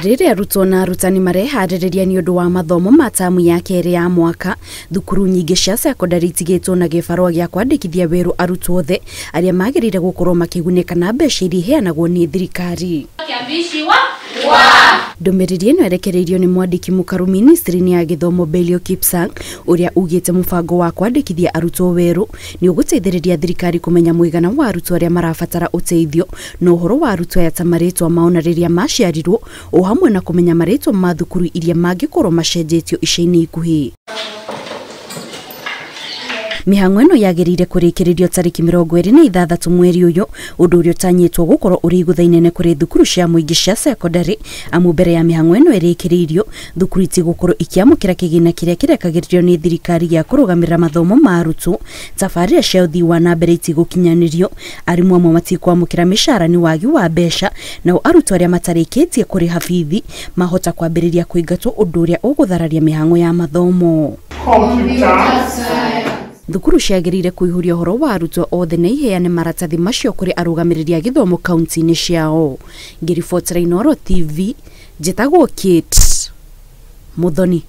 Rĩrĩa arutwo na arutani mareharĩrĩria nĩ ũndũ wa mathomo ma tamu ya kerĩ ya mwaka, thukuru nyingĩ cia cekondarĩ itigĩtwo na gĩbarũa gĩa kwandĩkithia werũ arutwo othe arĩa magĩrĩire gũkorwo makĩgunĩka na mbeca iria iheanagwo nĩ thirikari. Ndũmĩrĩri ĩno ĩrekereirio nĩ mwandĩki mũkaru ministry-inĩ ya gĩthomo Belio Kipsang, ũrĩa ugĩte mũbango wa kwandĩkithia arutwo werũ nĩ ũgũteithĩrĩria thirikari kũmenya mũigana wa arutwo arĩa marabatara ũteithio na ũhoro wa arutwo aya ta marĩtwa mao na rĩrĩa maciarirwo, o hamwe na kũmenya marĩtwa ma thukuru iria mangĩkorwo macenjetio ica-inĩ ikuhĩ. Mĩhang'o ĩno yagĩrĩire kũrĩkĩrĩrio tarĩki 26 mweri ũyũ, ũndũ ũrĩa ũtanyĩtwo gũkorwo ũrĩ igũtha inene kũrĩ thukuru cia mũingĩ cia cekondarĩ, amu mbere ya mĩhang'o ĩno ĩrĩkĩrĩirio, thukuru itigũkorwo ikĩamũkĩra kĩgĩna kĩrĩa kĩrekagĩrĩrio nĩ thirikari gĩa kũrũgamĩrĩra mathomo ma arutwo, tabarĩra cia ũthii wa na mbere itigũkinyanĩrio, arimũ amwe matikwamũkĩra mĩcara nĩ wagi wa mbeca, nao arutwo arĩa matarĩkĩtie kũrĩha bithi mahota kwambĩrĩria kũingatwo, ũndũ ũrĩa ũgũthararia mĩhang'o ya mathomo. Thukuru ciagĩrĩire kũihũria ũhoro wa arutwo othe na iheane maratathi macio kũrĩ arũgamĩrĩri a gĩthomo kaunti-inĩ ciao. Ngĩribotera Inooro TV, njĩtagwo Kate Muthoni.